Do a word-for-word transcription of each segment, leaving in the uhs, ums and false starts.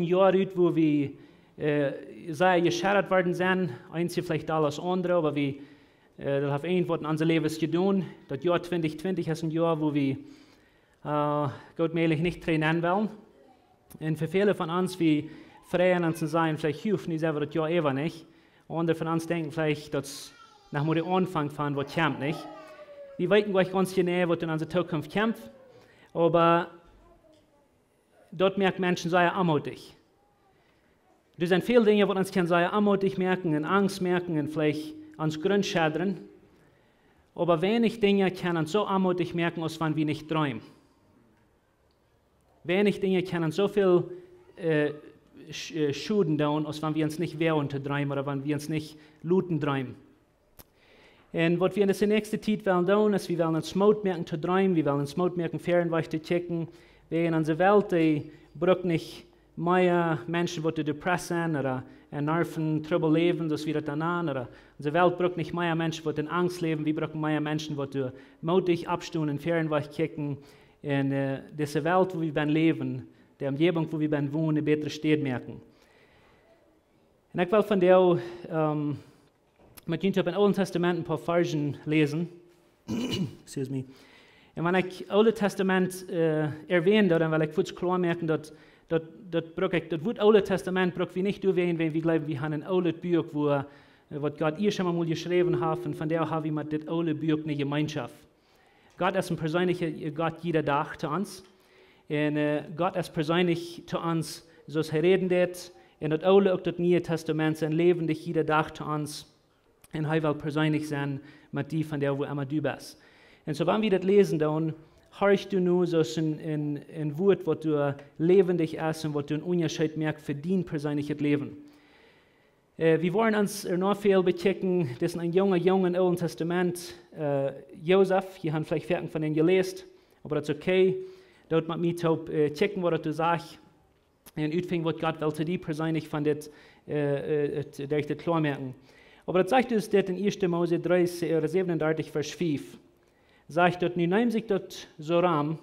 Joa rut, wua wie, äh, sea jeschedat worden sent, eenje veleicht aul aus aundre, oba wie, äh, daut haft irjentwaut en onse Läwes jedonen. Daut Joa twintich twintich es een Joa, wua wie, äh, goot mäajlich nich trigj nenn wellen. Un fa väle von ons, wie freien ons un sajen veleicht, "Huf, nu sent wie daut Joa äwa nich." Aundre von ons denkjen veleicht, daut es noch mau de Aunfank von waut kjemt, nich? Wie weeten goanich gaunz jeneiw, waut en onse Tookunft kjemt, oba daut moakt Menschen sea onmootich. Doa sent väl Dinja, waut ons kjennen sea onmootich moaken un Angst moaken un veleicht ons Grunt schedren. Oba weinich Dinja kjennen ons soo onmootich moaken, aus wan wie nich dreemen. Weinich Dinja kjennen ons soo väl, äh, sch-, äh, Schoden doonen, aus wan wie ons nich woagen to dreemen ooda wan wie ons nich loten dreemen. Un waut wie en dise näakjste Tiet wellen doonen, es, wie wellen ons Moot moaken to dreemen, wie wellen ons Moot moaken, väaren wajch to kjikjen. Wiels en onse Welt, dee brukt nich mea Menschen, waut doa depressed sent ooda en Nerven Trubbel läwen, soo aus wie daut dan nanen, ooda onse Welt brukt nich mea Menschen, waut en Angst läwen, wie brucken mea Menschen, waut doa mootich oppstonen un väaren wajch kjikjen. Un, äh, dise Welt, wua wie bennen läwen, de Omjäwunk, wua wie bennen wonen, eene bätre Städ moaken. Un ekj well vondoag, ähm, met junt ut daut Oole Tastament een poa Varzen läsen. Excuse me. Un wan ekj Oole Tastament, äh, erwähnen, dan well ekj fuaz kloa moaken, daut, daut, daut bruk ekj, daut Wuat Oole Tastament bruk wie nich doawäajen, wan wie jleewen, wie haben een oolet Buak, wua, äh, waut Gott ieescht emol jeschräwen haft, un vondoag hab wie met dit oole Buak eene Jemeenschoft. Gott es een perseenlicha Gott jieda Dach to ons. Un, äh, Gott es perseenlich to ons, soo aus hee räden deed. En daut Oole, uk daut Niee Tastament, sent läwendich jieda Dach to ons. Un hee well perseenlich sennen met die, vondoag wua emma du best. Un soo, wan wie daut läsen, dan horch du nu soo aus een, een, een Wuat, waut doa läwendich es un waut doa een Unjascheet moakt fa dien perseenlichet Läwen. Äh, wie woaren ons ea noch väl bekjikjen, dit es een junga Jung em Oolen Tastament, äh, Josef, jie haben veleicht foaken von am jeläst, oba daut es okay. Doot met mie toop, äh, kjikjen, waut daut sajcht, un utfinjen, waut Gott well to die perseenlich von dit, äh, äh, et, derch dit kloa moaken. Oba daut sajcht dus dit en ieeschte Mose dree, äh, säwenundartich, Varsch fief. Sajcht daut: Nu neem sikj daut soo rom,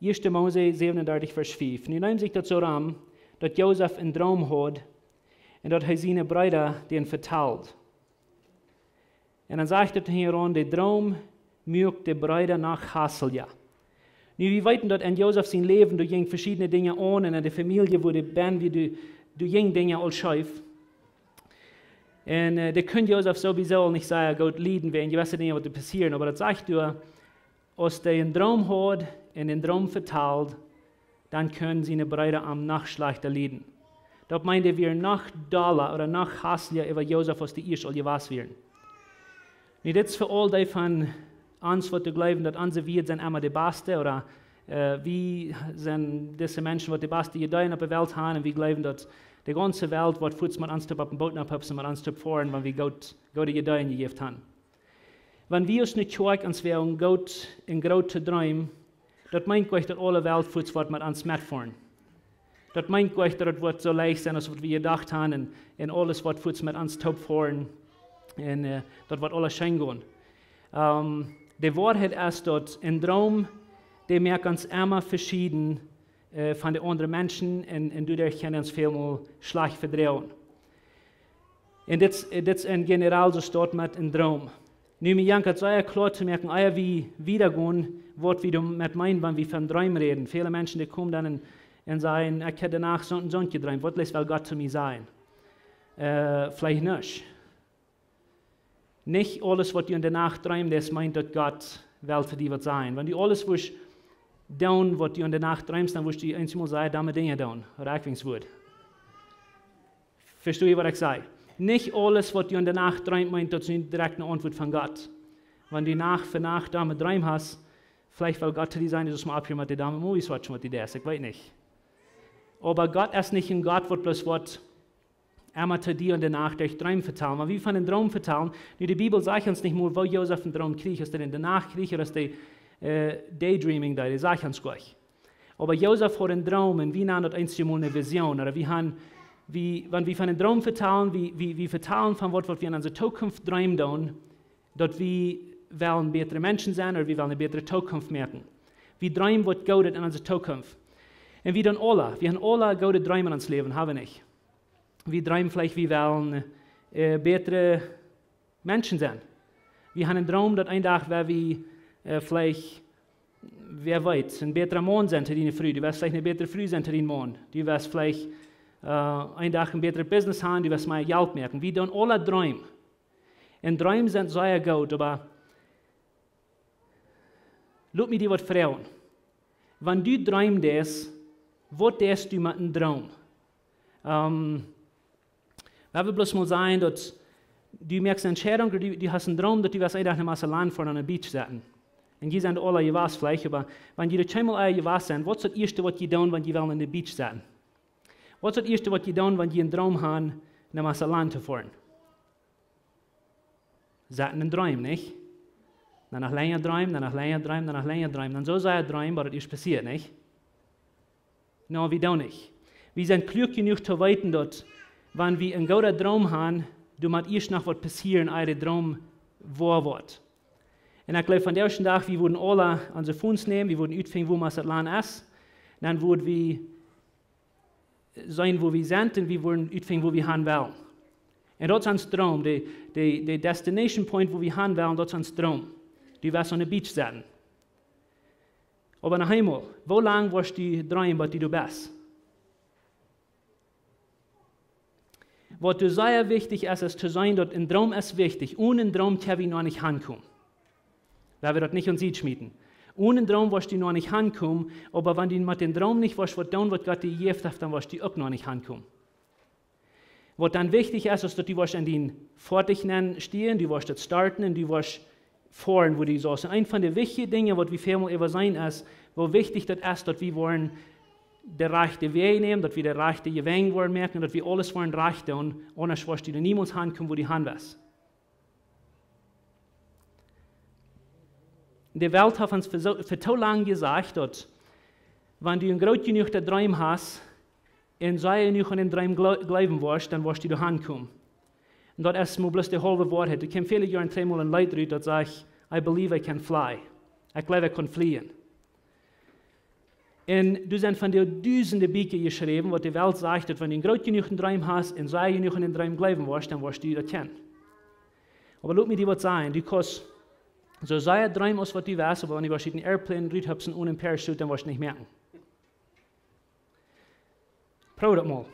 ieeschte Mose säwenundartich, Varsch fief. Nu neem sikj daut soo rom, daut Josef een Droom haud un daut hee siene Breeda dän vetald. Un dan sajcht daut hia aun, de Droom muak de Breeda noch hausja. Nu, wie weeten, daut en Josef sien Läwen, doa jinjen veschiedne Dinja aun un en de Famielje, wua dee bennen wia, doa, doa jinjen Dinja aul scheef. Un, äh, dee kunn Josef sowieso aul nich sea goot lieden, wäajen jewesse Dinja, waut doa passieren. Oba daut sajcht doa, aus dee een Droom haud un dän Droom vetald, dan kunnen siene Breeda am noch schlajchta lieden. Daut meent, dee wieren noch dolla ooda noch hausja äwa Josef, aus dee ieescht aul jewast wieren. Nu, dit es fa aul dee von ons, waut jleewen, daut onse Wieed sent emma de baste, ooda, äh, wie sent dise Menschen, waut de baste Ideeen opp de Welt haben, un wie jleewen, daut de gaunze Welt woat fuaz met ons toop opp een Boot nopp hopsen, met ons toop foaren, wan wie goot, goode Ideeen jejäft haben. Wan wie aus eene Kjoakj ons woagen, goot un groot to dreemen, daut meent goanich, daut aule Welt fuaz woat met ons metfoaren. Daut meent goanich, daut et woat soo leicht sennen, aus waut wie jedocht haben, un, un aules woat fuaz met ons toop foaren, un, äh, daut woat aules scheen gonen. Ähm, de Woarheit es, daut een Droom, dee moakt ons emma veschieden, äh, von de aundre Menschen, un, un doaderch kjennen wie ons väl mol schlajcht vedroagen. Un dit, dit es en general soo, staut met een Droom. Nu, mie jankat sea kloa to moaken, ea wie wieda gonen, waut wie doamet meenen, wan wie von Dreem räden. Väle Menschen, dee komen dan un, un sajen: "Ekj hab de Nacht soont un soont jedreemt. Waut well Gott to mie sajen?" Äh, veleicht nuscht. Nich aules, waut du en de Nacht dreemst, daut meent, daut Gott well to die waut sajen. Wan du aules wurscht doonen, waut du en de Nacht dreemst, dan wurscht du eensmol sea domme Dinja doonen, ooda ekj weet nich waut. Vestoh jie, waut ekj saj? Nich aules, waut du en de Nacht dreemst, meent, daut es nu direkt eene Auntwuat von Gott. Wan du Nacht fa Nacht domme Dreem hast, veleicht well Gott to die sajen, du saust mol opphieren met de domme Movies watchen, waut du deist, ekj weet nich. Oba Gott es nich een Gott, waut bloos woat emma to die en de Nacht derch Dreem vetalen. Wan wie von een Droom vetalen, nu, de Bibel sajcht ons nich mol, woo Josef een Droom kjrieech, aus dee en de Nacht kjrieech, ooda aus dee, äh, daydreaming deed, dee sajcht ons goanich. Oba Josef haud een Droom un wie nanen daut eenjemol eene Vision. Ooda wie haben, wie, wan wie von een Droom vetalen, wie, wie, wie vetalen von waut, waut wie en onse Tookunft dreemen doonen, daut wie wellen bätre Menschen sennen ooda wie wellen eene bätre Tookunft moaken. Wie dreemen waut Goodet en onse Tookunft. Un wie dan aula, wie han aula goode Dreem en ons Läwen, ha wie nich? Wie dreemen veleicht, wie wellen äh, bätre Menschen sennen. Wie han een Droom, daut een Dach woa wie äh, veleicht, wäa weet, een bätra Maun sennen to diene Fru. Du woascht veleicht eene bätre Fru sennen to dienen Maun. Du woascht veleicht äh, een Dach een bätret Business han, du woascht mea Jelt moaken. Wie dan aula dreemen. Un Dreem sent sea goot, oba lot mie die waut froagen. Wan du dreemen deist, waut deist du met een Droom? Ähm, wie wellen bloos mol sajen, daut du moakst eene Entscheidunk, du, du hast een Droom, daut du woascht een Dach no Mazatlan foaren aun de Beach sitten. Un jie sent aula jewast veleicht, oba wan jie daut eemol aula jewast sent, waut es daut ieeschte, waut jie doonen, wan jie wellen aun de Beach sitten? Waut es daut ieeschte, waut jie doonen, wan jie een Droom han, no Mazatlan to foaren? Sitten un dreemen, nich? Dan noch lenja dreemen, dan noch lenja dreemen, dan noch lenja dreemen. Dan soo sea dreemen, waut daut ieescht passieet, nich? No, wie doonen nich. Wie sent kluak jenuach to weeten, daut, wan wie een gooden Droom han, doa mott ieescht noch waut passieren, ea de Droom woa woat. Un ekj jleew, vondoag dän Dach, wie wudden aula onse Phones nämen, wie wudden utfinjen, wua Mazatlan es. Dan wudden wie seenen, wua wie sent, un wie wudden utfinjen, wua wie han wellen. Un daut es ons Droom, de, de, de destination point, wua wie han wellen, daut es ons Droom. Du woascht aun de Beach sitten. Oba noch eemol, woo lang woascht du dreemen, bat du doa best? Waut doa sea wichtich es, es to seenen, daut een Droom es wichtich. Onen een Droom kjenn wie noch nich hankomen. Wie wellen daut nich aun Sied schmieten. Onen een Droom woascht du noch nich hankomen, oba wan du met dän Droom nich woascht waut doonen, waut Gott die jejäft haft, dan woascht du uk noch nich hankomen. Waut dan wichtich es, es daut du woascht en dien Foatich nenn stiegen, du woascht daut starten un du woascht foaren, wua du saust. Un eent von de wichtje Dinja, waut wie väl mol äwaseenen, es, woo wichtich daut es, daut wie woaren de rajchte Wäaj nämen, daut wie de rajchte Jewenj woaren moaken, daut wie aules woaren rajcht doonen, aundasch woascht du niemols hankomen, wua du han west. De Welt haft ons fa soo, fa too lang jesajcht, daut, wan du een groot jenuachen Droom hast, un sea jenuach aun dän Droom jle-, jleewen woascht, dan woascht du doa hankomen. Un daut es mau bloos de haulwe Woarheit. Doa kjemt väle Joaren trigj mol een Leet rut, daut sajcht: "I believe I can fly." Ekj jleew, ekj kaun flieen. Un doa sent von dee dusende Bieekja jeschräwen, waut de Welt sajcht, daut wan du een groot jenuachen Droom hast un sea jenuach aun dän Droom jleewen woascht, dan woascht du daut kjennen. Oba lot mie die waut sajen, du kaust soo sea dreemen aus waut du west, oba wan du woascht ut een Airplane ruthupsen onen Parachute, dan woascht du nich moaken. Proow daut mol.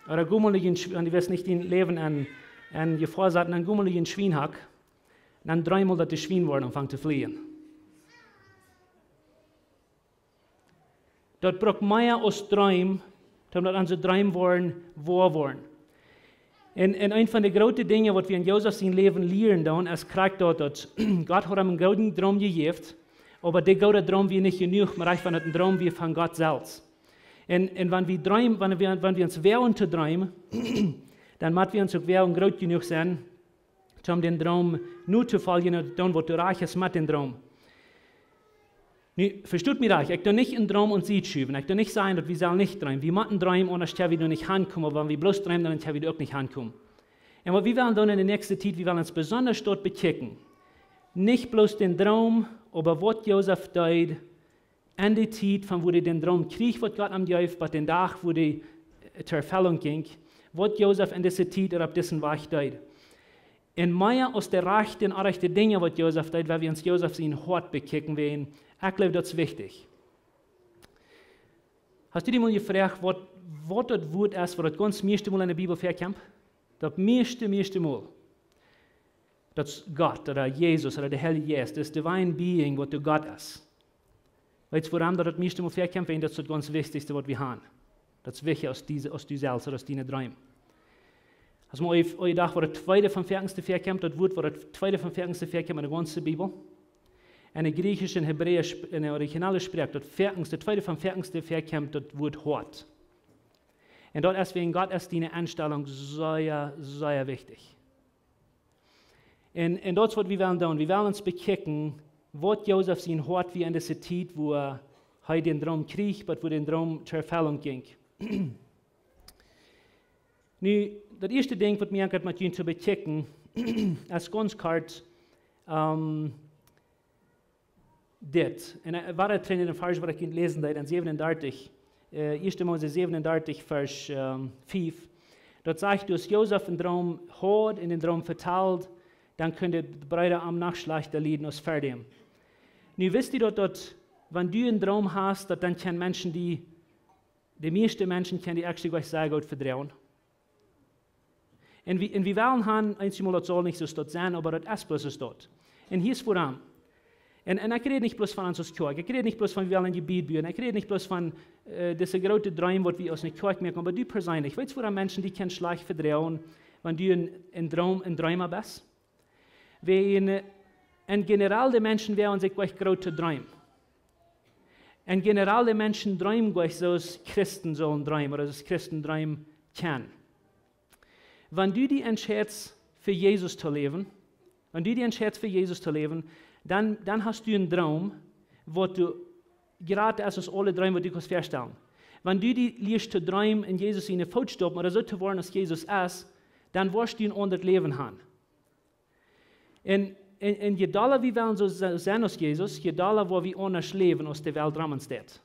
Ooda go mol no een Schw-, wan du west nich dien Läwen aun, aun Jefoa saten, dan go mol no een Schwienhak. Dan dreem mol, daut de Schwien woaren aunfangen to fleajen. Daut brukt mea aus dreemen, daut onse Dreem woaren woa woaren. Un, un eent von de groote Dinja, waut wie en Josef sien Läwen lieren doonen, es krakjt daut, daut Gott haud am een gooden Droom jejäft, oba dee goode Droom wia nich jenuach, mau rajcht, wan daut een Droom wia von Gott selfst. Un, un wan wie dreem-, wan wie, wan wie ons woagen to dreemen, dan mott wie ons uk woagen groot jenuach sennen, om dän Droom notofoljen un to doonen, waut rajcht es met dän Droom. Nu, vestot mie rajcht, ekj doo nich een Droom aun Sied schuwen. Ekj doo nich sajen, daut wie sellen nich dreemen. Wie motten dreemen, aundasch kjenn wie doa nich hankomen, oba wan wie bloos dreemen, dan kjenn wie doa uk nich hankomen. Un waut wie wellen doonen en de näakjste Tiet, wie wellen ons besonda stoakj bekjikjen. Nich bloos dän Droom, oba waut Josef deed en de Tiet von wua hee dän Droom kjrieech, waut Gott am jeef, bat dän Dach, wua dee, äh, to Erfellunk jinkj, waut Josef en dise Tiet ooda opp disen Wajch deed. Un mea aus de rajchte un orrajchte Dinja, waut Josef deed, wan wie ons Josef sien Hoat bekjikjen, wäajen, ekj jleew, daut es wichtich. Hast du die mol jefroacht, waut, waut daut Wuat es, waut daut gaunz mieeschte Mol en de Bibel väakjemt? Daut mieeschte, mieeschte Mol. Daut es Gott, ooda Jesus, ooda de Heilje Jeist, daut es divine being, waut de Gott es. Weetst du, wuarom daut daut mieeschte Mol väakjemt? Wäajen daut es daut gaunz wichtichste, waut wie haben. Daut es wichtja aus dise, aus du selfst, ooda aus diene Dreem. Hast du mol äwa, äwa jedocht, waut daut tweede vom väakjenste väakjemt, daut Wuat, waut daut tweede vom väakjenste väakjemt en de gaunze Bibel? En de griechische un hebräische Sp-, en de originale Sproak, daut väakjenste, tweede vom väakjenste väakjemt daut Wuat Hoat. Un daut es wäajen Gott es diene Enstalunk sea, sea wichtich. Un, un daut es waut wie wellen doonen. Wie wellen ons bekjikjen, waut Josef sien Hoat wia en dise Tiet, wua hee dän Droom kjrieech, bat wua dän Droom to Erfellunk jinkj. Nu, daut ieeschte Dinkj, waut mie aunjeit met junt to bekjikjen, es gaunz kort, ähm, dit. Un, äh, wada trigj en dän Varsch, waut ekj junt läsen deed, en säwenundartich, äh, ieeschte Mose säwenundartich, Varsch, ähm, fief. Daut sajcht: Aus Josef een Droom haud un dän Droom vetald, dan kunnen de Breeda am noch schlajchta lieden aus ver däm. Nu wisst jie daut, daut, wan du een Droom hast, daut dan kjennen Menschen die, de mieeschte Menschen kjennen die actually goot, sea goot vedroagen. Un wie, un wie wellen han, eenjemol daut saul nich soo daut sennen, oba daut es bloos soo daut. Un hia es wuarom. Un, un ekj räd nich bloos von ons aus Kjoakj, ekj räd nich bloos von wie wellen een Jebied buen, ekj räd nich bloos von, äh, dise groote Dreem, waut wie aus eene Kjoakj moaken, oba du perseenlich, weetst wuarom Menschen die kjennen schlajcht vedroagen, wan du een, een Droom, een Dreema best? Wäajen, äh, en general de Menschen woagen sikj goanich groot to dreemen. En general de Menschen dreemen goanich soo aus Christen sellen dreemen ooda soo aus Christen dreemen kjennen. Wan du die entscheidst, fa Jesus to läwen, wan du die entscheidst, fa Jesus to läwen, dan, dan hast du een Droom, waut du jrata es aus aule Dreem, waut du kaust väastalen. Wan du die lieescht to dreemen en Jesus siene Footstoppen ooda soo to woaren aus Jesus es, dan woascht du een aundret Läwen han. Un, un, un je dolla wie wellen soo se-, sennen aus Jesus, je dolla woa wie aundasch läwen aus de Welt rom ons deit.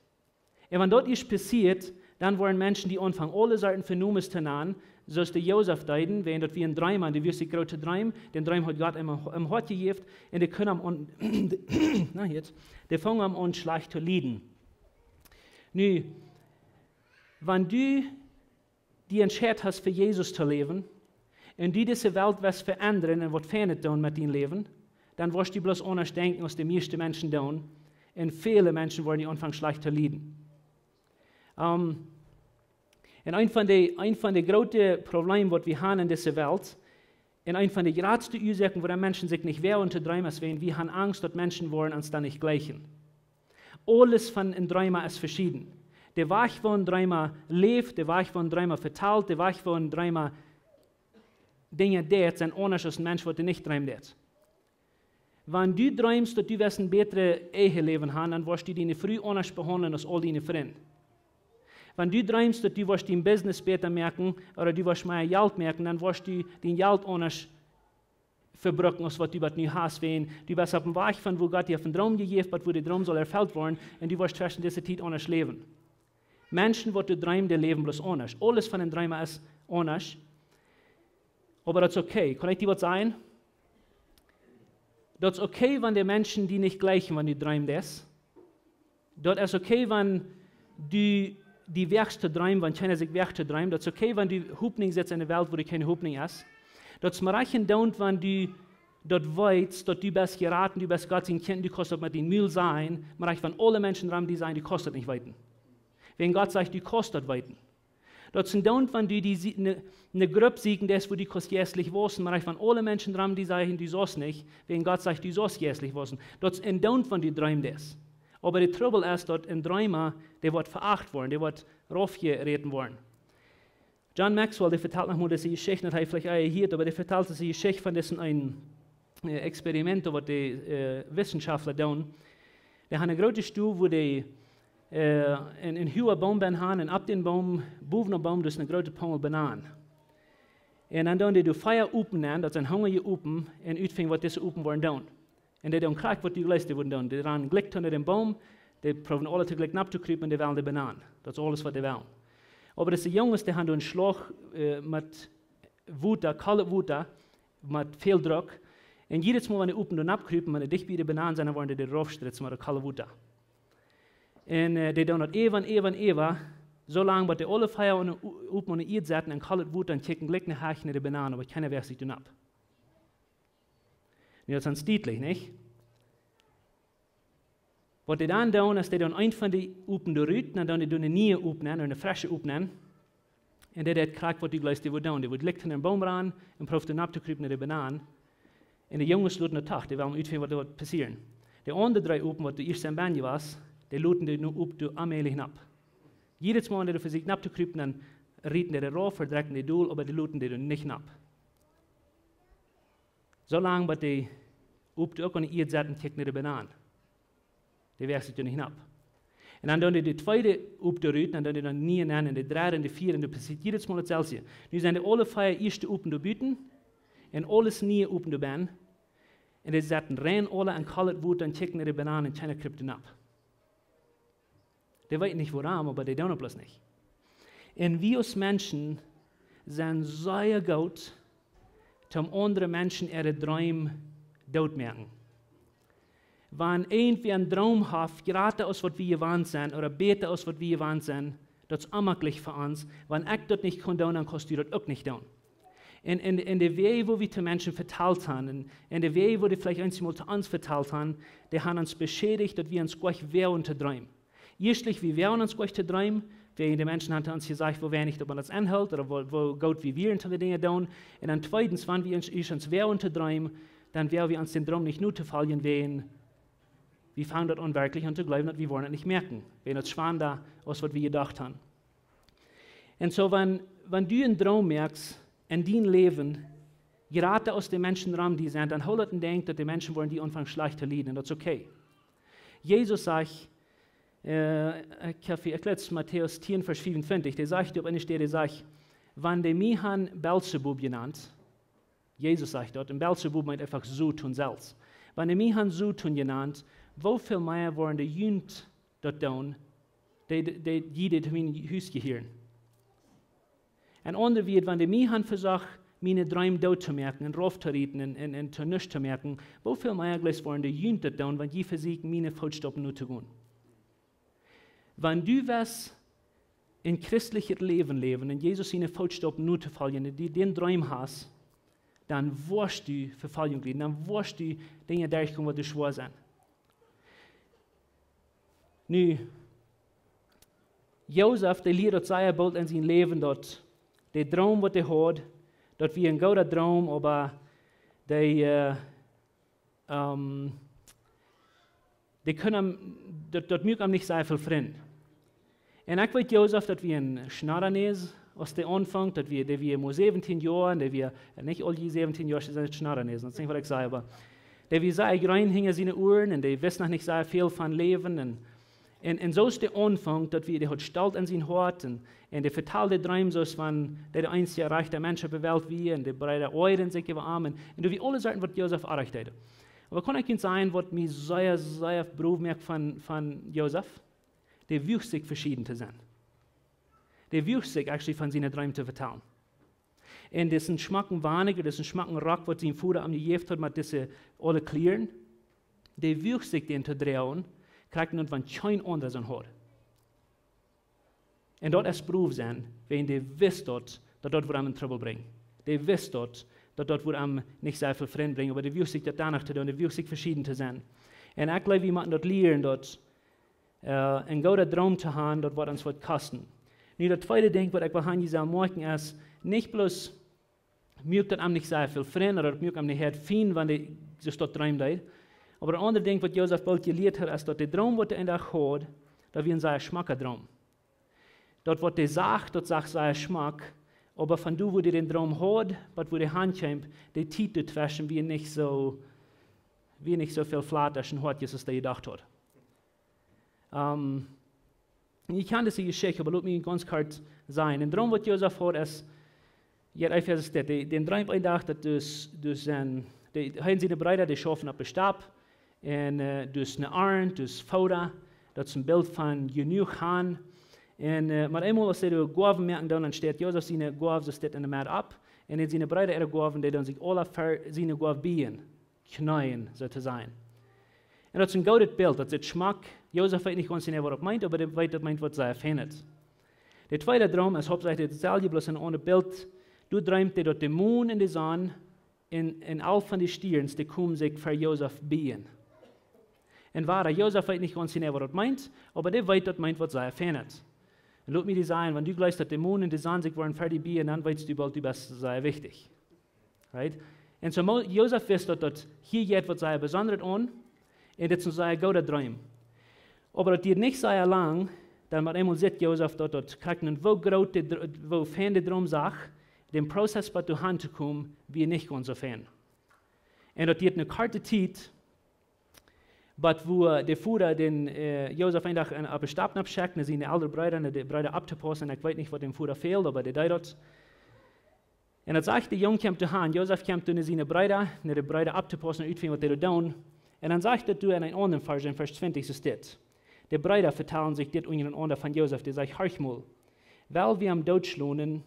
Un wan daut ieescht passieet, dan woaren Menschen die aunfangen, aule Sorten von Nomes to nanen, soo aus de Josef deeden, wäajen daut wia een Dreema, un dee wia sikj groot to dreemen, dän Droom haud Gott em, em Hoat jejäft, un dee kunnen am aun-, na, jetzt, dee fungen am aun schlajcht to lieden. Nu, wan du die entscheiden hast, fa Jesus to läwen, un du dise Welt west veendren un waut Fienet doonen met dien Läwen, dan woascht du bloos aundasch denkjen aus de mieeschte Menschen doonen, un väle Menschen woaren die aunfangen schlajcht to lieden. Ähm, un een von de, een von de groote Problemen, waut wie han en dise Welt, un een von de jratste Uasoaken, wuarom Menschen sikj nich woagen to dreemen, es wäajen wie han Angst, daut Menschen woaren ons dan nich jlikjen. Aules von een Dreema es veschieden. De Wajch, woo een Dreema läft, de Wajch, woo een Dreema vetalt, de Wajch, woo een Dreema Dinja deit, sent aundasch aus een Mensch, waut nich dreemen deit. Wan du dreemst, daut du west een bätret Eheläwen han, dan woascht du diene Fru aundasch behaundlen aus aul diene Frind. Wan du dreemst, daut du woascht dien Business bäta moaken, ooda du woascht mea Jelt moaken, dan woascht du dien Jelt aundasch vebruken aus waut du bat nu hast, wäajen du best opp een Wajch von woo Gott die haft een Droom jejäft, bat woo de Droom saul erfelt woaren, un du woascht tweschen dise Tiet aundasch läwen. Menschen, waut doa dreemen, dee läwen bloos aundasch. Aules von een Dreema es aundasch. Oba daut es okay. Kaun ekj die waut sajen? Daut es okay, wan de Menschen die nich jlikjen, wan du dreemst. Daut es okay, wan du die wäagst to dreemen, wan kjeena sikj wäacht to dreemen. Daut es okay, wan du Hopninj sitst en eene Welt, wua doa kjeene Hopninj es. Daut es mau rajcht un doont, wan du daut weetst, daut du best jerat, du best Gott sien Kjint, du kaust daut met dien Mul sajen, mau rajcht, wan aule Menschen rom die sajen, du kaust daut nich weeten. Wäajen Gott sajcht, du kaust daut weeten. Daut es un doont, wan du die sie-, ne, ne Grupp sieekjen deist, wua du kaust jeistlich wausen, mau rajcht, wan aule Menschen rom die sajen, du saust nich, wäajen Gott sajcht, du saust jeistlich wausen. Daut es un doont, wan du dreemen deist. Oba de Trubbel es, daut een Dreema, dee woat veacht woaren, dee woat raufjeräten woaren. John Maxwell, dee vetalt noch mol dise Jeschicht, daut hee veleicht ea hieet, oba dee vetalt dise Jeschicht von disen eenen, äh, Experiment, waut de, äh, Wissenschaftler doonen. Dee han eene groote Stow, wua dee, äh, een, een huagen Boom benn han, un opp dän Boom, bowen opp dän Boom, daut es een groota Pongel Bananen. Un dan doonen dee doa vea Open nenn, daut sent hungrije Open, un utfinjen, waut dise Open woaren doonen. Un dee doonen krakjt, waut du jleefst, dee wudden doonen. Dee rannen jlikj unja dän Boom, dee proowen aule toojlikj nopp to krupen, dee wellen de Bananen. Daut es aules, waut dee wellen. Oba dise Junges, dee han doa een Schlauch, äh, met Wota, kolet Wota, met väl Druck. Un jiedet Mol, wan dee Open doa nopp krupen, wan dee dicht bie de Bananen sent, dan woaren dee doa rauf stritzen met daut kolet Wota. Un, äh, dee doonen daut äwa un äwa un äwa, soo lang, bat dee aule vea aun de O-, Open aun de Ieed setten un kolet Wota un kjikjen jlikj no de Bananen, oba kjeena wäacht sikj doa nopp. Nu, daut es dan dietlich, nich? Waut dee dan doonen, es dee doonen eent von dee Open doa rut, dan doonen dee doa eene niee Open nenn, eene fresche Open nenn. Un dee deit krakjt, waut du jleefst, dee wudd doonen. Dee wudd jlikj unja dän Boom rannen un proowen doa nopp to krupen no de Bananen. Un de Junges loten daut doch, dee wellen utfinjen, waut doa woat passieren. De aundre dree Open, waut doa ieescht sent benn jewast, dee loten dee nu Open doa onmäajlich nopp. Jiedet Mol, wan dee doa vesieekjen nopp to krupen, dan rieten dee doa rauf, vedrekjen dee dol, oba dee loten dee doa nich nopp. Soo lang, bat dee Open uk aun de Ieed setten, kjikjen no de Bananen. Dee wäacht sikj doa nich nopp. Un dan doonen dee de tweede Open doa rut, dan doonen dee noch niee nenn, un de dredde un de vieede, un doa passieet jiedet Mol daut selwje. Nu sent dee aule vea ieeschte Open doa buten, un aules niee Open doa benn. Un dee setten rein aule en kolet Wota un kjikjen no de Bananen un kjeena kjript doa nopp. Dee weeten nich wuarom, oba dee doonen daut bloos nich. Un wie aus Menschen sent sea goot, om aundre Menschen äare Dreem doot to moaken. Wan irjentwäa een Droom haft, jrata aus waut wie jewant sent, ooda bäta aus waut wie jewant sent, daut es onmäajlich fa ons. Wan ekj daut nich kaun doonen, dan kaust du daut uk nich doonen. Un, un, un de Wäaj, woo wie to Menschen vetalt han, un, un de Wäaj, woo dee veleicht eensjemol to ons vetalt han, dee han ons beschädicht, daut wie ons goanich woagen to dreemen. Ieeschtlich, wie woagen ons goanich to dreemen, wäajen de Menschen han to ons jesajcht, woo weinich daut maun ons enhelt, ooda woo, woo goot wie wieren, om de Dinja to doonen. Un dan tweedens, wan wie ons, ieeschtens woagen to dreemen, dan woagen wie ons dän Droom nich notofoljen, wäajen wie fangen daut aun werkjlich aun to jleewen, daut wie woaren daut nich moaken, wäajen daut schwanda aus waut wie jedocht han. Un soo, wan, wan du een Droom moakst en dien Läwen, jrata aus de Menschen rom die sent, dan hool daut en denkj, daut de Menschen woaren die aunfangen schlajcht to lieden. Un daut es okay. Jesus sajcht, äh, ekj hab, ekj jleew, Matäus tieen, Varsch fiefuntwintich, dee sajcht opp eene Städ, dee sajcht, wan dee mie han Beelzebub jenant, Jesus sajcht daut, un Beelzebub meent eefach Soton selfst. Wan dee mie han Soton jenant, woo väl mea woaren dee junt daut doonen, dee, dee, dee, dee to mien Hus jehieren? En aundre Wieed, wan dee mie han vesocht, miene Dreem doot to moaken un rauf to rieten un, un, un to nuscht to moaken, woo väl mea jlikj woaren dee junt daut doonen, wan jie vesieekjen, miene Footstoppen no to gonen? Wan du west een christlichet Läwen läwen un Jesus siene Footstoppen notofoljen, un du dän Droom hast, dan woascht du Vefoljunk lieden, dan woascht du Dinja derchgonen, waut schwoa sent. Nu, Josef, dee lieed daut sea boolt en sien Läwen, daut de Droom, waut hee haud, daut wia een gooda Droom, oba dee, äh, ähm, dee kunn am, daut, daut muak am nich sea väl Frind. Un ekj weet, Josef, daut wia een Schnoddanäs, aus dee aunfunk, daut wia, dee wia mau säwentieen Joa, un dee wia, äh, nich aul dee säwentieen Joa sent Schnoddanäsen, daut es nich, waut ekj saj, oba dee wia sea jreen hinja siene Uaren, un dee wist noch nich sea väl von Läwen, un, un, un soo aus dee aunfunk, daut wia, dee haud Stolt en sien Hoat, un, un dee vetald de Dreem soo aus wan dee de eensja rajchta Mensch opp de Welt wia, un de Breeda oajaden sikj äwa am, un, un doa wia aule Sachen, waut Josef oajch deed. Oba kaun ekj junt sajen, waut mie sea, sea brow moakt von, von Josef? Dee wuag sikj veschieden to sennen. Dee wuag sikj actually von siene Dreem to vetalen. Un disen schmocken Wannink, disen schmocken Rock, waut sien Voda am jejäft haud met dise aule Kjlieren, dee wuag sikj dän to droagen, krakjt daut, waut kjeen aundra soon haud. Un daut es brow sennen, wäajen dee wist daut, daut daut wudd am en Trubbel brinjen. Dee wist daut, daut daut wudd am nich sea väl Frind brinjen, oba dee wuag sikj daut doano to doonen, dee wuag sikj veschieden to sennen. Un ekj jleew, wie motten daut lieren, daut, äh, een gooda Droom to han, daut woat ons waut kosten. Nu, daut tweede Dinkj, waut ekj well han, jie sellen moakjen, es, nich bloos muak daut am nich sea väl Frind, ooda daut muak am nich sea fien, wan dee soo daut dreemen deed. Oba daut aundre Dinkj, waut Josef boolt jelieet haud, es daut de Droom, waut hee een Dach haud, daut wia een sea schmocka Droom. Daut, waut hee sach, daut sach sea schmock, oba von doa, wua hee dän Droom haud, bat wua hee hankjeem, de Tiet doatweschen wia nich soo, wia nich soo väl Flatesch un Hoatjes, aus hee jedocht haud. Ähm, jie kjannen dise Jeschicht, oba lot mie gaunz kort sajen. Een Droom, waut Josef haud, es, jo, Efesus dit, dee, dee dreemt een Dach, daut dus, dus een, dee, hee un siene Breeda, dee schaufen opp de Stap, un, äh, dus ne Arnt, dus Foda, daut es een Bilt von jenuach han. Un, äh, mau eemol, aus see de Goawen moaken doonen, dan steit Josef siene Goaw, soo steit en de Medd opp, un dan siene Breeda äare Goawen, dee doonen sikj aula ver siene Goaw bieejen, kjneeen, soo to sajen. Un daut es een goodet Bilt, daut es schmock. Josef weet nich gaunz jeneiw, waut daut meent, oba dee weet, daut meent waut sea fienet. De tweede Droom es hauptsächlich daut selwje, bloos een aundret Bilt. Doa dreemt hee, daut de Mon un de Sonn un, un aul von de Stierns, dee komen sikj ver Josef bieejen. Un wada, Josef weet nich gaunz jeneiw, waut daut meent, oba dee weet, daut meent waut sea fienet. Un lot mie die sajen, wan du jleefst, daut de Mon un de Sonn sikj woaren ver die bieejen, dan weetst du boolt, du best sea wichtich. Right? Un soo Mo-, Josef wist daut, daut hia jeit waut sea besondret aun, un dit es een sea gooda Droom. Oba daut diet nich sea lang, dan met eemol sitt Josef daut, daut krakjt, woo groot de Dr-, woo fien de Droom sach, dän Prozess bat doa han to komen, wia nich gaunz soo fien. Un daut diet ne korte Tiet, bat wua de Voda dän, äh, Josef een Dach en, opp de Stap nopp schekjt, no siene eldre Breeda, no de Breeda opptopaussen, ekj weet nich, waut dän Voda fäld, oba dee deed daut. Un daut sajcht, de Jung kjemt doa han, Josef kjemt doa no siene Breeda, no de Breeda opptopaussen un utfinjen, waut dee doa doonen. Un dan sajcht daut doa en een aundren Varsch, en Varsch twintich, soo steit: De Breeda vetalen sikj dit unjarenaunda von Josef, dee sajcht: Horch mol, well wie am dootschlonen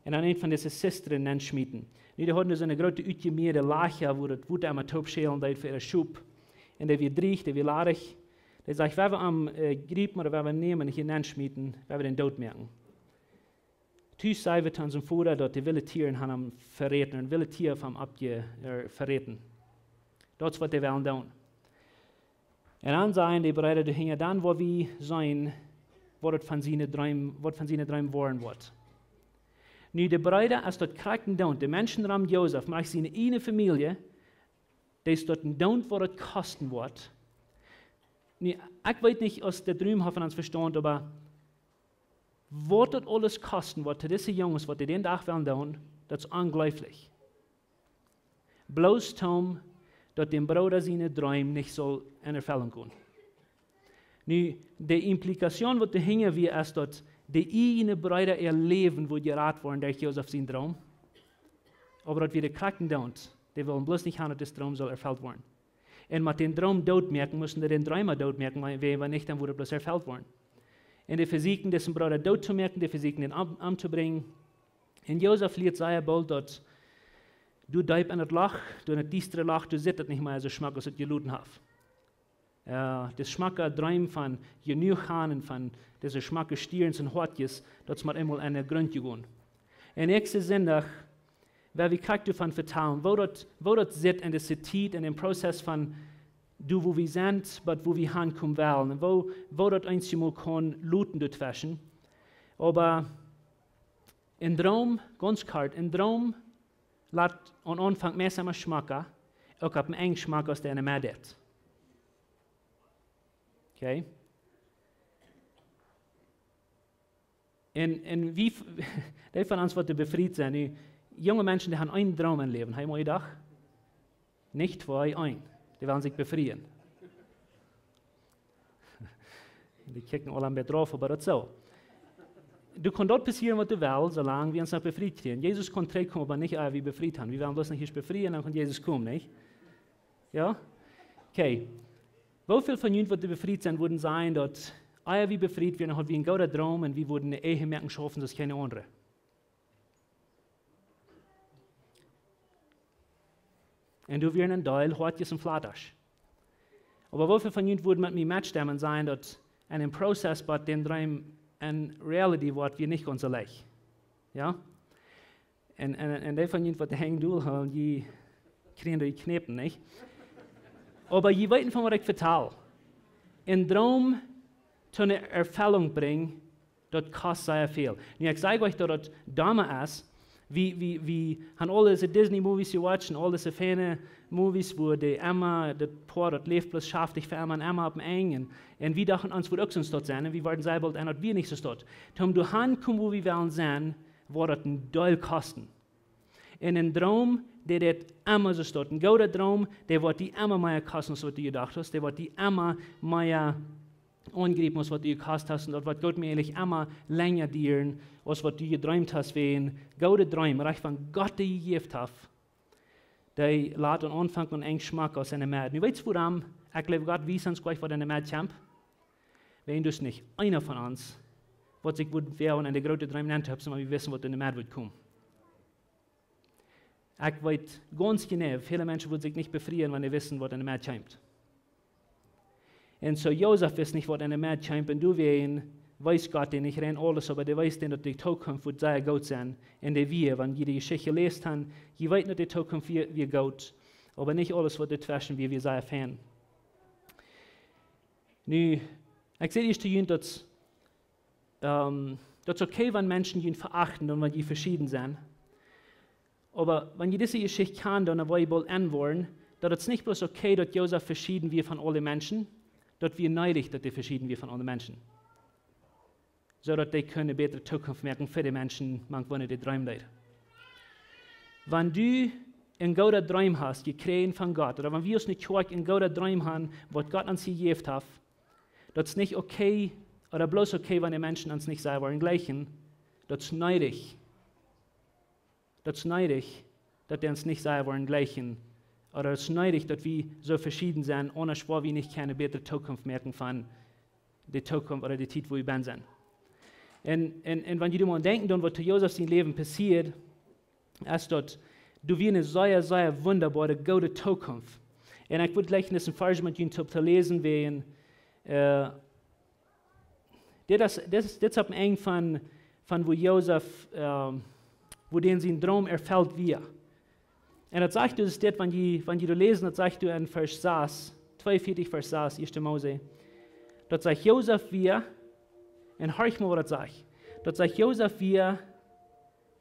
un aun eent von dise Zistren nenschmieten. Nu, dee hauden doa soone groote utjemieede Lacha, wua daut Wota emma toop schälen deed fa äare Schop. Un dee wia drieech, dee wia ladich. Dee sajcht: Well wie am, äh, griepen ooda well wie am nämen un hia nenschmieten, well wie dän doot moaken. Tus säd hee to sienen Voda, daut de wille Tieren han am veräten, un wille Tia han am oppje-, äh, veräten. Daut es, waut dee wellen doonen. Un dan säden de Breeda doa hinja: Dan woa wie seenen, waut daut von siene Dreem, waut von siene Dreem woaren woat. Nu, de Breeda, aus daut krakjt endoont, de Menschen rom Josef, mau siene ieejne Famielje, dee es daut endoont, waut daut kosten woat. Nu, ekj weet nich, aus de Dreem haft von ons Vestaunt, oba waut daut aules kosten woat, to dise Junges, waut dee dän Dach wellen doonen, daut es onjleeflich. Bloos toom, daut däm Brooda siene Dreem nich saul en Erfellunk gonen. Nu, de Implikation, waut doa hinja wia, es, daut de ieejne Breeda äa Läwen wudd jerat woaren derch Josef sien Droom. Oba daut wia de krakjt endoont, dee wullen bloos nich han, daut dis Droom saul erfelt woaren. Un met dän Droom doot moaken, musten dee dän Dreema doot moaken, wiels, wiels wan nich, dan wudd hee bloos erfelt woaren. Un dee vesieekjen disen Brooda doot to moaken, dee vesieekjen dän om-, omtobrinjen. Un Josef lieet sea boolt, daut doa deep en daut Loch, doa en daut diestre Loch, doa sitt daut nich mea soo schmock, aus et jeloten haft. Jo, dis schmocka Dreem von jenuach han un von dise schmocke Stierns un Hoatjes, daut es met eemol aun dän Grunt jegonen. Un näakjsten Sindach, woa wie krakjt doavon vetalen, woo daut, woo daut sitt en dise Tiet, en dän Prozess von doa, wua wie sent, bat wua wie hankomen wellen, un woo, woo daut eenjemol kaun loten doatweschen. Oba een Droom, gaunz kort, een Droom lat aum Aunfank meist emma schmocka, uk opp een Enj schmocka, aus dee enne Medd. Okay? Un, un wie, dee von ons, waut doa befriet sent, nu, junge Menschen, dee han eenen Droom em Läwen. Hee, moie Dach? Nich twee, een. Dee wellen sikj befrieen. Dee kjikjen aula een bät rauf, oba daut es soo. Doa kaun daut passieren, waut doa well, soo lang wie ons noch befriet kjrieen. Jesus kaun trigjkomen, oba nich, ea wie befriet han. Wie wellen bloos nich ieescht befrieen, dan kaun Jesus komen, nich? Jo? Okay. Woo väl von junt, waut doa befriet sent, wudden sajen, daut, ea wie befriet wieren, haud wie een gooden Droom un wie wudden eene Ehe moaken schaufen, soo aus kjeene aundre? Un doa wieren een Deel Hoatjes un Flattasch. Oba woo väl von junt wudden met mie metstemmen un sajen, daut en een Prozess, bat dän Droom en reality woat, wia nich gaunz soo leicht? Jo? Un, un, un dee von junt, waut de Henj dol hoolen, dee kjrieen dee Kjnepen, nich? Oba jie weeten, von waut ekj vetal. Een Droom to eene Erfellunk brinjen, daut kost sea väl. Nu, ekj saj junt, daut daut domme es, wie, wie, wie han aul dise Disney-Movies jewatcht un aul dise feine Movies, wua dee emma, daut Poa, daut läft bloos schaftich fa emma un emma opp een Enj. Un, un wie dochten, ons wudd uk soo stoakj sennen, un wie wieren sea boolt en, daut wia nich soo stoakj. Toom doa hankomen, wua wie wellen sennen, woat daut een Deel kosten. Un een Droom, dee deit emma soo stoakj. Een gooda Droom, dee woat die emma mea kosten, aus waut du jedocht hast. Dee woat die emma mea aungriepen, aus waut du jekost hast. Un daut woat goot mäajlich emma lenja dieren, aus waut du jedreemt hast, wäajen goode Dreem, rajcht von Gott, dee jejäft haft, dee lat aum Aunfank un Enj schmock aus enne Medd. Nu weetst du wuarom, ekj jleew, Gott wiest ons jlikj, waut enne Medd kjemt. Wäajen daut nich eena von ons, waut sikj wudd woagen, en de groote Dreem nenn to hupsen, wan wie wisten, waut enne Medd wudd komen. Ekj weet gaunz jeneiw, väle Menschen wudden sikj nich befrieen, wan dee wisten, waut enne Medd kjemt. Un soo Josef wist nich, waut enne Medd kjemt, un doawäajen wees Gott dän nich rein aules, oba dee wees dän, daut de Tookunft wudd sea goot sennen. Un dee wia, wan jie de Jeschicht jeläst han, jie weeten, daut de Tookunft wia, wia goot, oba nich aules, waut doatweschen wia, wia sea fein. Nu, ekj saj ieescht to junt, daut, ähm, daut es okay, wan Menschen junt veachten un wan jie veschieden sent. Oba wan jie dise Jeschicht kjanen, dan woa jie boolt enwoaren, daut et nich bloos okay, daut Josef veschieden wia von aule Menschen, daut wia needich, daut hee veschieden wia von aule Menschen. Soo daut dee kunnen eene bätre Tookunft moaken fa de Menschen, mank woone dee dreemen deeden. Wan du een gooda Dreem hast jekjräajen von Gott, ooda wan wie aus eene Kjoakj een gooda Dreem han, waut Gott ons jejäft haft, daut es nich okay, ooda bloos okay, wan de Menschen ons nich sea woaren jlikjen, daut es needich, Daut es needich, daut dee ons nich sea woaren jleichen. Ooda daut es needich, daut wie soo veschieden sent, aundasch woa wie nich kjennen bätre Tookunft moaken von de Tookunft ooda de Tiet, wua wie bennen sent. Un, un, un wan jie doaraun denkjen, dan waut to Josef sien Läwen passieet, es daut, doa wia eene sea, sea wundaboare, goode Tookunft. Un ekj wudd jlikj een Varsch met junt toop to läsen, wäajen, äh, dit es, dit es, dit es opp een Enj von, von wua Josef, ähm, wua dän sien Droom erfelt wia. Un daut sajcht dus dit, wan jie, wan jie doa läsen, daut sajcht doa en Varsch sas, tweeunvieetich Varsch sas, ieeschte Mose. Daut sajcht Josef wia, un horch mol waut daut sajcht. Daut sajcht Josef wia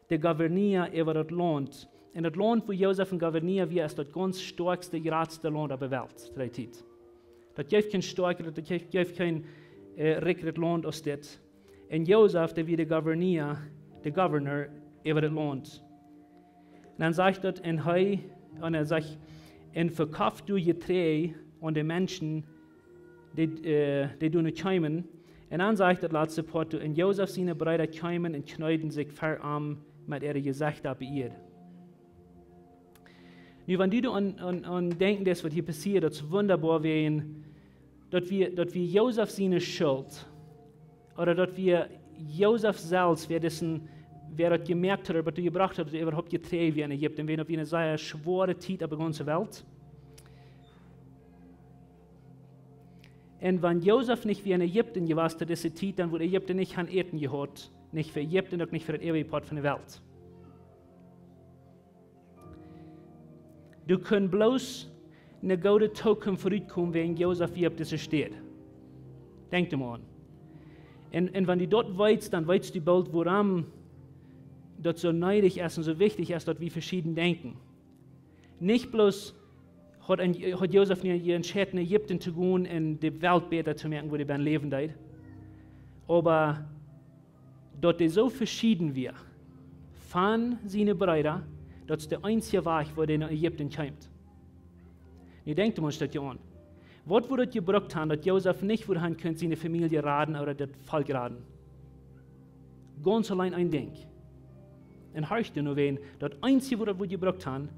de Gouverneur äwa daut Launt. Un daut Launt, wua Josef een Gouverneur wia, es daut gaunz stoakjste, jratste Launt opp de Welt, to dee Tiet. Daut jeef kjeen stoakjret, daut jeef, jeef kjeen, äh, rikjret Launt aus dit. Un Josef, dee wia de Gouverneur, de Governor äwa daut Launt. Un dan sajcht daut, un hee, un hee sajcht, un vekoft doa Jeträajd aun de Menschen, dee, äh, dee doa no kjeemen. Un dan sajcht daut latste Poat doa, un Josef siene Breeda kjeemen un kjneeden sikj ver am met äare Jesecht opp de Ieed. Nu, wan du doa aun, aun, aun denkjen deist, waut hia passieet, daut es wundaboa, wäajen daut wia, daut wia Josef siene Schult, ooda daut wia Josef selfst, wäa dissen, wäa daut jemoakt haud, ooda waut doa jebrocht haud, daut hee äwahaupt Jeträajd wia en Ägipten, wäajen daut wia eene sea schwoare Tiet opp de gaunze Welt. Un wan Josef nich wia en Ägipten jewast to dise Tiet, dan wudd Ägipten nich han Äten jehaut, nich fa Ägipten, uk nich fa daut äwaje Poat von de Welt. Doa kunn bloos eene goode Tookunft rutkomen, wäajen Josef wia opp dise Städ. Denkj doa mol aun. Un, un wan du daut weetst, dan weetst du boolt, wuarom daut soo needich es un soo wichtich es, daut wie veschieden denkjen. Nich bloos haud een, haud Josef nu entscheiden, no Ägipten to gonen un de Welt bäta to moaken, wua hee bennen läwen deed, oba daut hee soo veschieden wia von siene Breeda, daut es de eensje Wajch, woo hee no Ägipten kjeem. Nu denkj mol een Stootje aun. Waut wudd daut jebrukt han, daut Josef nich wudd han kunt siene Famielje raden ooda daut Volkj raden? Gaunz auleen een Dinkj. Un horch nu, wan daut eensje, waut daut wudd jebrukt han,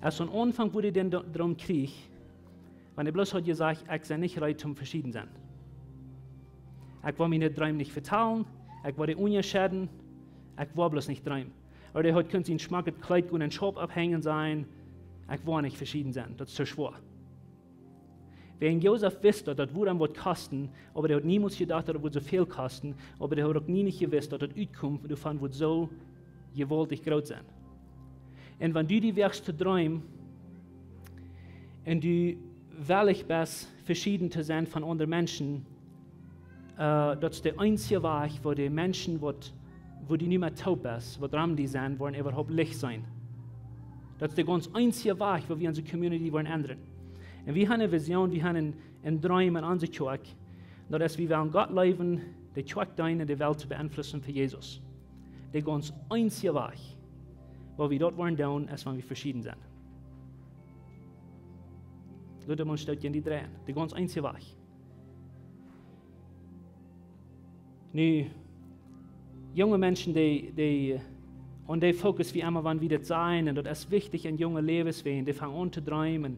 es aum Aunfank, wua hee dän Dro-, Droom kjrieech, wan hee bloos haud jesajcht: "Ekj sie nich reed toom veschieden sennen. Ekj well miene Dreem nich vetalen, ekj well dee unjaschedden, ekj well bloos nich dreemen." Ooda hee haud kunt sien schmocket Kjleet gonen em Schaup opphenjen, sajen: "Ekj well nich veschieden sennen, daut es too schwoa." Wäajen Josef wist, daut daut wudd am waut kosten, oba hee haud niemols jedocht, daut daut wudd soo väl kosten, oba hee haud uk nie nich jewist, daut daut Utkomen doavon wudd soo jewaultich groot sennen. Un wan du die wäajst to dreemen un du wellich best, veschieden to sennen von aundre Menschen, äh, daut es de eensje Wajch, woo de Menschen, waut, woo du nu met toop best, waut rom die sent, woaren äwahaupt Licht seenen. Daut es de gaunz eensje Wajch, woo wie onse Community woaren endren. Un wie han eene Vision, wie han een, een Droom en onse Kjoakj, daut es, wie wellen Gott leewen, de Kjoakj deenen, de Welt to beenflussen fa Jesus. De gaunz eensje Wajch, woo wie daut woaren doonen, es, wan wie veschieden sent. Lot mol een Stootje en die dreien. De gaunz eensje Wajch. Nu, junge Menschen, dee, dee, aun dee focus wie emma, wan wie daut sajen, un daut es wichtich en junge Läwes, wäajen dee fangen aun to dreemen.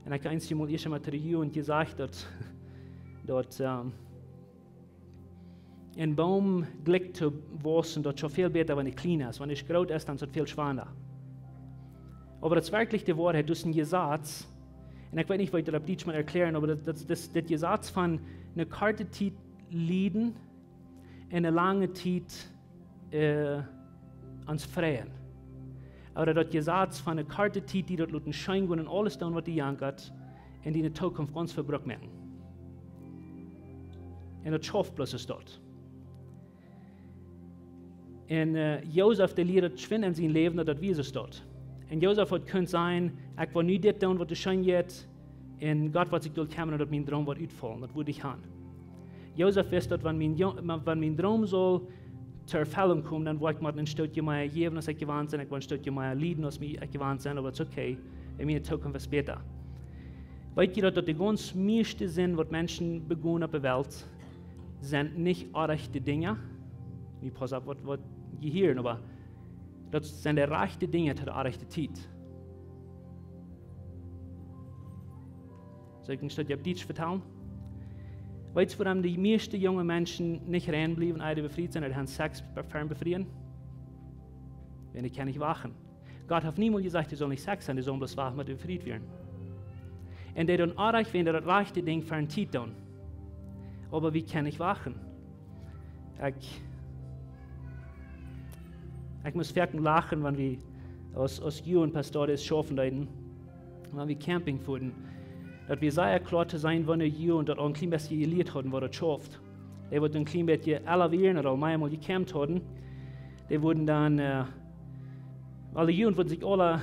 Un ekj eensjemol ieescht emol to de Jugend jesajcht, daut, daut, ähm, een Boom jlikjt to wausen, daut es väl bäta, wan hee kjlien es. Wan hee groot es, dan es daut väl schwanda. Oba daut es werkjlich de Woarheit, daut es een Jesaz. Un ekj weet nich, woo ekj daut opp Dietsch mott erkjläaren, oba daut, daut, daut, dit Jesaz von eene korte Tiet lieden un eene lange Tiet, äh, ons freien. Ooda daut Jesaz von eene korte Tiet, die daut loten scheen gonen un aules doonen, waut die jankat, un diene Tookunft gaunz vebrukt moaken. Un daut schauft bloos aus daut. Un, äh, Josef, dee lieed daut schwind en sien Läwen, daut daut wia soo daut. Un Josef haud kunt sajen: "Ekj well nu dit doonen, waut scheen jeit, un Gott woat sikj doaräwa kjemren, daut mien Droom woat utfaulen, daut wudd ekj han." Josef wist, daut wan mien Jo-, wan mien Droom saul to Erfellunk komen, dan woa ekj mol een Stootje mea jäwen, aus ekj jewant sie, ekj woa een Stootje mea lieden, aus mie ekj jewant sie, oba daut es okay, un miene Tookunft es bäta. Weet jie daut, daut de gaunz mieeschte Sind, waut Menschen begonen opp de Welt, sent nich orrajchte Dinja? Nu pauss opp, waut, waut jie hieren, oba Daut sent de rajchte Dinja to de rajchte Tiet. Saul ekj een Stootje opp Dietsch vetalen? Weetst du, wuarom de mieeschte junge Menschen nich rein bliewen, ea dee befriet sent, ooda han Sex ver dän Befrieen? Wiels dee kjennen nich wachten. Gott haft niemols jesajcht, dee sullen nich Sex han, dee sullen bloos wachten, bat dee befriet wieren. Un dee doonen oajch, wiels dee daut rajchte Dinkj ver eene Tiet doonen. Oba wie kjennen nich wachten. Ekj, ekj must foaken lachen, wan wie aus, aus Jugendpastores schaufen deeden, wan wie camping fuaren, daut wie sea kloa to seenen, wan wie Jugend daut aul een kjlien bät jelieet hauden, waut daut schauft. Dee wudden een kjlien bät elewieren ooda aul meamol jecampt hauden. Dee wudden dan, äh, aule Jugend wudden sikj aule,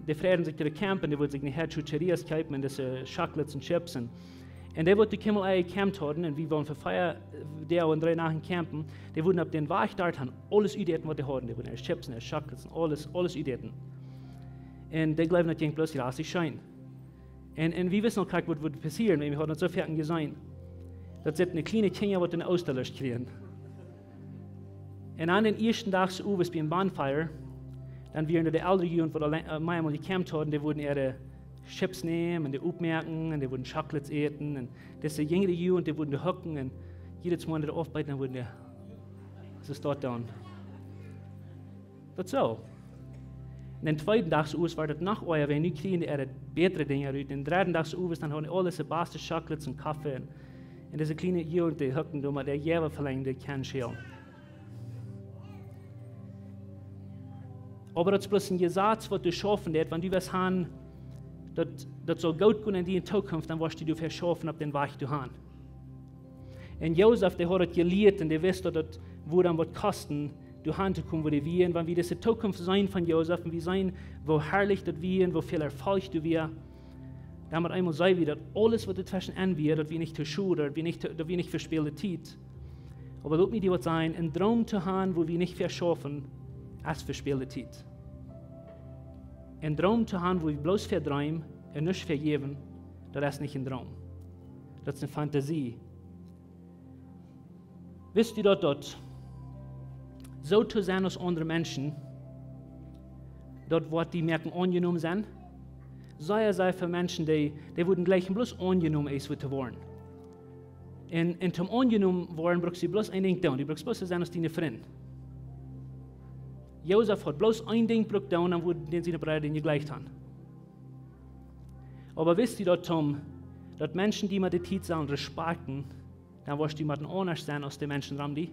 dee freiden sikj to de Camp un dee wudden sikj nohäa chucherias kjeepen un dise Chocolates un Chips un, un dee wudden kjeenmol ea jecampt hauden un wie wullen fa vea Doag un dree Nachten campen. Dee wudden opp dän Wajch doa han aules utjäten, waut dee hauden. Dee wudden äare Chips un äare Chocolates un aules, aules utjäten. Un dee jleewen, daut jinkj bloos jrasich scheen. Un, un wie wisten uk krakjt, waut wudd passieren, wiels wie hauden daut soo foaken jeseenen. Daut sent de kjliene Kjinja, waut eene Oostalust kjrieen. Un aun dän ieeschten Dach soo owes biem bonfire, dan wieren doa de eldre Jugend, waut aul, äh, meamol jecampt hauden, dee wudden äare Chips nämen un dee oppmoaken un dee wudden Chocolates äten. Un dise jinjre Jugend, dee wudden dee hucken un jiedet Mol daut aufbeeten, dan wudden dee, waut es daut dan? Daut soo. Un dän tweeden Dach soo owes wort daut noch oaja, wiels nu kjrieen dee äare bätre Dinja rut. Un dän dredden Dach soo owes, dan hauden aule dise baste Chocolates un Koffe. Un, un dise kjliene Jugend, dee hucken doa met äa Jäwa velenjd, dee kjennen schälen. Oba daut es bloos een Jesaz, waut du schaufen deist, wan du west han, daut, daut saul goot gonen en diene Tookunft, dan woascht du doafäa schaufen, opp dän Wajch to gonen. Un Josef, dee haud daut jelieet un dee wist, daut daut wudd am waut kosten, doa han to komen, wua dee wia. Un wan wie dise Tookunft seenen von Josef un wie seenen, woo harlich daut wia un woo väl Erfolg doa wia, dan met eemol seenen wie, daut aules, waut doatweschen wia, daut wia nich to Schod, daut wia nich to, daut wia nich vespäld Tiet. Oba lot mie die waut sajen, een Droom to han, wua wie nich fa schaufen, es vespäld Tiet. Een Droom to han, wua wie bloos fa dreemen un nich fa jäwen, daut es nich een Droom. Daut es eene Fantasie. Wist du daut, daut soo to sennen aus aundre Menschen, daut woat die moaken aunjenomen sennen? Sea, sea väl Menschen, dee, dee wudden jleichen bloos aunjenomen es wua to woaren. Un, un toom aunjenomen woaren brukst du bloos een Dinkj doonen. Du brukst bloos to sennen aus diene Frind. Josef haud bloos een Dinkj brukt doonen, dan wudden siene Breeda dän jejlikjt han. Oba wist du daut, toom, daut Menschen die met de Tiet sellen respakjten, dan woascht du met een aundasch sennen aus de Menschen rom die?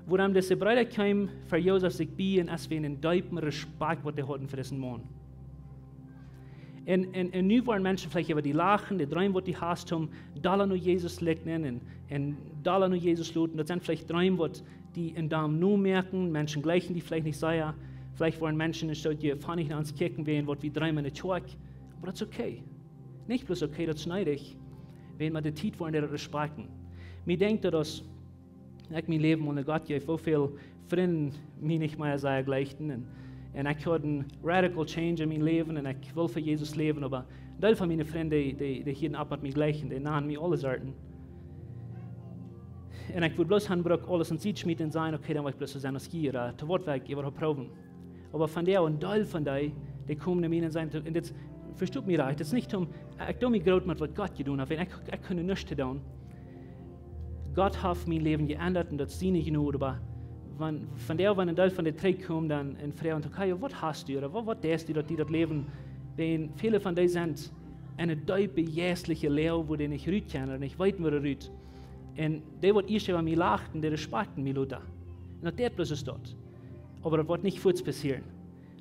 Wuarom dise Breeda kjeemen fa Josef sikj bieejen, es wäajen een deepen Respakjt, waut dee hauden fa disen Maun. Un, un, un nu woaren Menschen veleicht äwa die lachen, de Dreem, waut du hast, toom dolla no Jesus likjnen un, un dolla no Jesus loten. Daut sent veleicht Dreem, waut die en dam nomoaken, Menschen jleichen die veleicht nich sea. Veleicht woaren Menschen een Stootje funny no ons kjikjen, wäajen waut wie dreemen en de Kjoakj. Oba daut es okay. Nich bloos okay, daut es needich. Wäajen met de Tiet woaren dee daut respakjten. Mie denkjt daut, aus ekj mien Läwen unja Gott jeef, woo väl Frind mie nich mea sea jleichten. Un, un ekj haud een radical change en mien Läwen un ekj wull fa Jesus läwen, oba een Deel von miene Frind, dee, dee, dee hieden opp met mie jleichen, dee nanen mie aule Sorten. Un ekj wudd bloos han brukt aules aun Sied schmieten un sajen, okay, dan woa ekj bloos soo sennen aus hia, äh, to waut well ekj äwahaupt proowen. Oba von dee, een Deel von dee, dee komen no mie un sajen, un dit, vestot mie rajcht, dit es nich om, ekj doo mie groot met waut Gott jedonen haft, un ekj, ekj kunn nuscht doonen. Gott haft mien Läwen jeendat un daut es siene Jnod, oba wan, von dee, wan een Deel von dee trigjkomen dan un froagen, okay, waut hast du, ooda waut, waut deist du, daut die daut Läwen, wäajen väle von dee sent en eene deepe jeistliche Loag, wua dee nich rut kjennen, ooda nich weeten, wua rut. Un dee, waut ieescht äwa mie lachten, dee respakjten mie lota. Un daut deit bloos es daut. Oba daut woat nich fuaz passieren.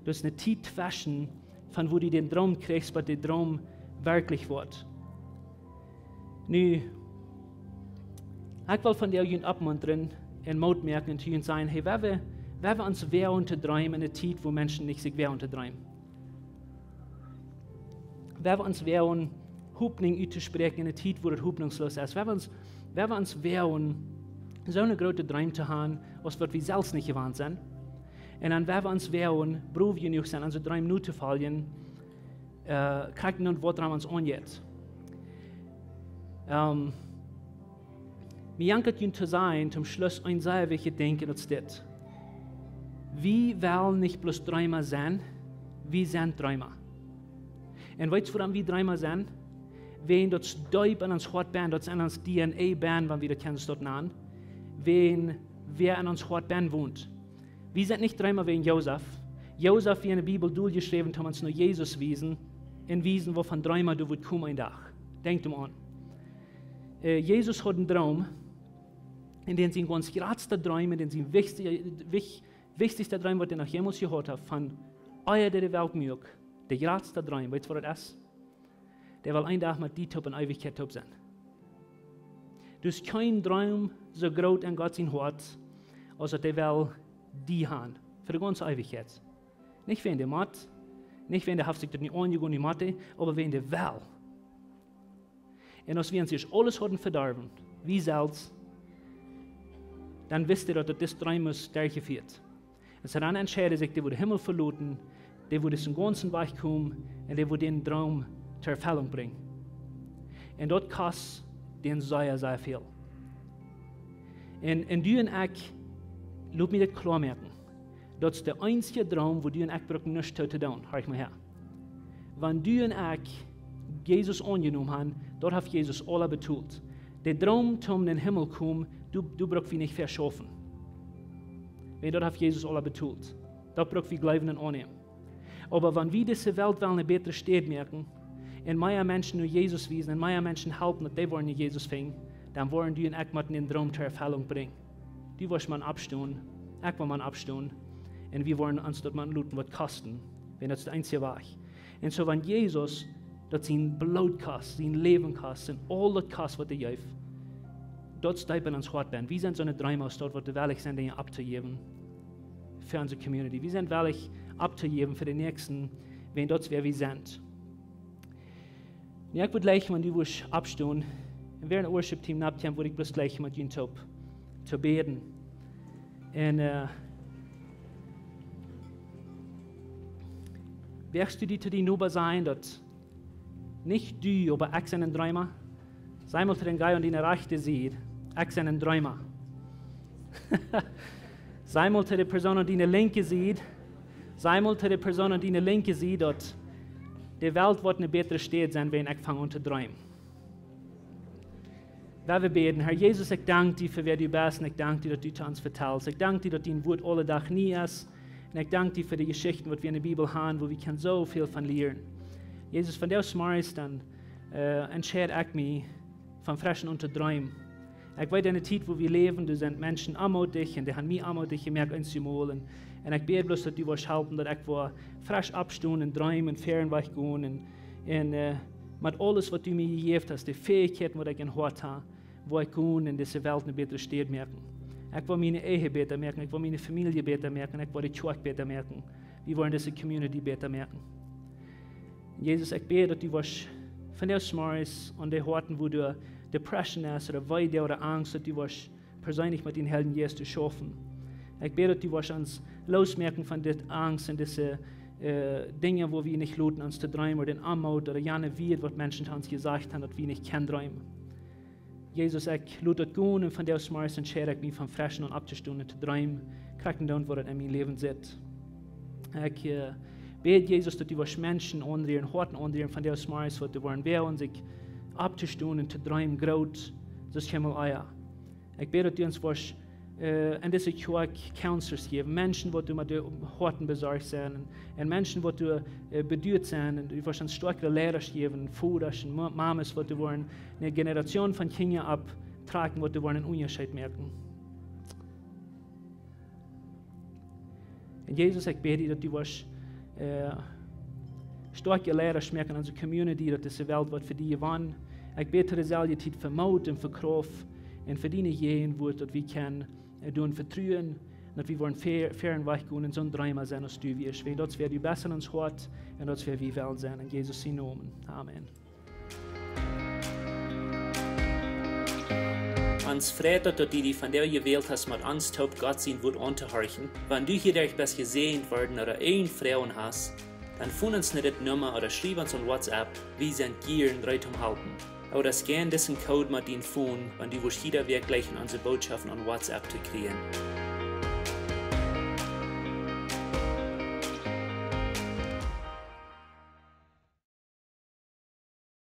Daut es eene Tiet tweschen, von wua du dän Droom kjrichst, bat de Droom werkjlich woat. Nu, ekj well vondoag junt oppmuntren un Moot moaken un to junt sajen, hey, wie, wie, wie ons woagen to dreemen en eene Tiet, wua Menschen nich sikj woagen to dreemen. Wie, wie ons woagen Hopninj uttospräakjen en eene Tiet, wua daut hopninjsloos es. Wie, wie ons, wie, wie ons woagen, soo een grooten Droom to haben, aus waut wie selfst nich jewant sent. Un dan, wie, wie ons woagen, brow jenuach sennen, onse Dreem notofoljen, äh, krakjt no waut doaraun ons aunjeit. Ähm, mie jankat junt to sajen, toom Schluss, een sea wichtjet Dinkj, un daut es dit. Wie wellen nich bloos Dreema sennen, wie sent Dreema. Un weetst, wuarom wie Dreema sent? Wäajen daut deep en ons Hoat benn, daut es en ons D N A benn, wan wie daut kjennen soo nanen. Wäajen wäa en ons Hoat benn wont. Wie sent nich Dreema wäajen Josef. Josef wia en de Bibel doljeschräwen, om ons no Jesus wiesen un wiesen, waut fa Dreema doa wudd komen een Dach. Denkjt doaraun. Äh, Jesus haud een Droom, un dän sien gaunz jratsta Droom, un dän sien wichtichsta, wich-, wichtichsta Droom, waut hee noch jemols jehaut haud, von ea hee de Welt muak, de jratsta Droom, weetst, waut daut es? Dee well een Dach met die toop en Eewichkjeit toop sennen. Doa es kjeen Droom soo groot en Gott sien Hoat, aus daut hee well die han, fa de gaunze Eewichkjeit. Nich wäajen dee mott, nich wäajen dee haft sikj daut nich aunjegonen, dee mott, oba wäajen dee well. Un aus wie ons ieescht aules hauden vedorwen, wie selfst, dan wist hee daut, daut dis Droom must derchjefieet. Un soo dan entscheid hee sikj, dee wudd dän Himmel veloten, dee wudd disen gaunzen Wajch komen un dee wudd dän Droom to Erfellunk brinjen. Un daut kost dän sea, sea väl. Un, un du un ekj, lot mie daut kloa moaken, daut es de eensje Droom, wua du un ekj bruken nuscht too to doonen. Horch mol häa. Wan du un ekj Jesus aunjenomen han, daut haft Jesus aula betolt. De Droom toom en dän Himmel komen, du, du bruckst nich väl schaufen. Wiels daut haft Jesus aula betolt. Daut bruck wie jleewen un aunnämen. Oba wan wie dise Welt wellen eene bätre Städ moaken, un mea Menschen no Jesus wiesen, un mea Menschen halpen, daut dee woaren no Jesus finjen, dan woaren du un ekj motten dän Droom to Erfellunk brinjen. Du woascht motten oppstonen, ekj woa motten oppstonen, un wie woaren ons daut motten loten waut kosten, wiels daut es de eensje Wajch. Un soo, wan Jesus daut sien Bloot kost, sien Läwen kost, un aul daut kost, waut hee jeef, daut es deep en ons Hoat benn. Wie sent soone Dreema aus daut, waut wellich sent, Dinja opptojäwen fa onse Community. Wie sent wellich opptojäwen fa dän Näakjsten, wiels daut es, wäa wie sent. Nu, ekj wudd jleichen, wan du wurscht oppstonen, un wäa daut Worship Team nopp kjemt, wudd ekj bloos jleichen, met junt toop to bäden. Un, äh, woascht du die to dien Noba sajen, daut nich du, oba ekj sie een Dreema? Saj mol to dän Guy aun diene rajchte Sied: Ekj sie een Dreema. Saj mol to de Persoon aun diene linkje Sied, saj mol to de Persoon aun diene linkje Sied, daut de Welt woat eene bätre Städ sennen, wan ekj fang aun to dreemen. Lot ons bäden. Herr Jesus, ekj dank die fa wäa du best un ekj dank die, daut du to ons vetalst. Ekj dank die, daut dien Wort aule Dach nie es. Un ekj dank die fa de Jeschichten, waut wie en de Bibel han, wua wie kjennen soo väl von lieren. Jesus, vondoag zemorjes dan, äh, entscheid ekj mie, von fresch aun to dreemen. Ekj weet, en de Tiet, wua wie läwen, doa sent Menschen onmoodich un dee han mie onmoodich jemoakt eenjemol. Un, un ekj bäd bloos, daut du wurscht halpen, daut ekj woa fresch oppstonen un dreemen un fäaren wajch gonen un, un, äh, met aules, waut du mie jejäft hast, de Fäichkjeiten, waut ekj enn Hoat ha, woa ekj gonen un dise Welt eene bätre Städ moaken. Ekj woa miene Ehe bäta moaken, ekj woa miene Famielje bäta moaken, ekj woa de Kjoakj bäta moaken. Wie woaren dise Community bäta moaken. Jesus, ekj bäd, daut du wurscht vondoag zemorjes aun de Hoaten, wua doa Depression es, ooda Wee, ooda Angst, daut du wurscht perseenlich met dien Heiljen Jeist schaufen. Ekj bäd, daut du wurscht ons loosmoaken von dit Angst un dise, äh, Dinja, wua wie nich loten ons to dreemen, ooda dän Onmoot, ooda jane Wieed, waut Menschen to ons jesajcht han, daut wie nich kjennen dreemen. Jesus, ekj lot daut gonen un vondoag zemorjes entscheid ekj mie, von fresch aun opptostonen un to dreemen, krakjt endoont, waut daut en mien Läwen sitt. Ekj, äh, bäd, Jesus, daut du wurscht Menschen aunrieren, Hoaten aunrieren, vondoag zemorjes, waut doa woaren wäa aun sikj opptostonen un to dreemen groot, soo aus Himmel ea. Ekj bäd, daut du ons wurscht, äh, en dise Kjoakj Counselors jäwen, Menschen, waut doa met de Hoaten besorcht sent, un, un Menschen, waut doa, äh, beduat sent, un du wurscht ons stoakjre Leidasch jäwen, Vodasch un Ma-, Mames, waut doa woaren eene Generation von Kjinja opptrakjen, waut doa woaren eenen Unjascheet moaken. Un Jesus, ekj bäd die, daut du wurscht, äh, stoakje Leidasch moaken en onse Community, daut dise Welt woat fa die jewonnen. Ekj bäd to deselwje Tiet fa Moot un fa Krauft un fa diene Jäajenwuat, daut wie kjennen, äh, doaraun vetruen, daut wie woaren fäa-, fäaren wajch gonen un soone Dreema sennen aus du wieescht. Wiels daut es, wäa du best en ons Hoat un daut es, wäa wie wellen sennen. En Jesus sienen Nomen. Amen. Ons freit daut, daut du die vondoag jewält hast, met ons toop Gott sien Wort auntohorchen. Wan du hia derch best jesäajent worden ooda eene Froag hast, dan fon ons no dit Numma ooda schriew ons aun WhatsApp. Wie sent jieren reed om halpen. Ooda scan disen Code met dien Phone, wan du wurscht jieda Wäakj jleichen onse Bootschoften aun WhatsApp to kjrieen.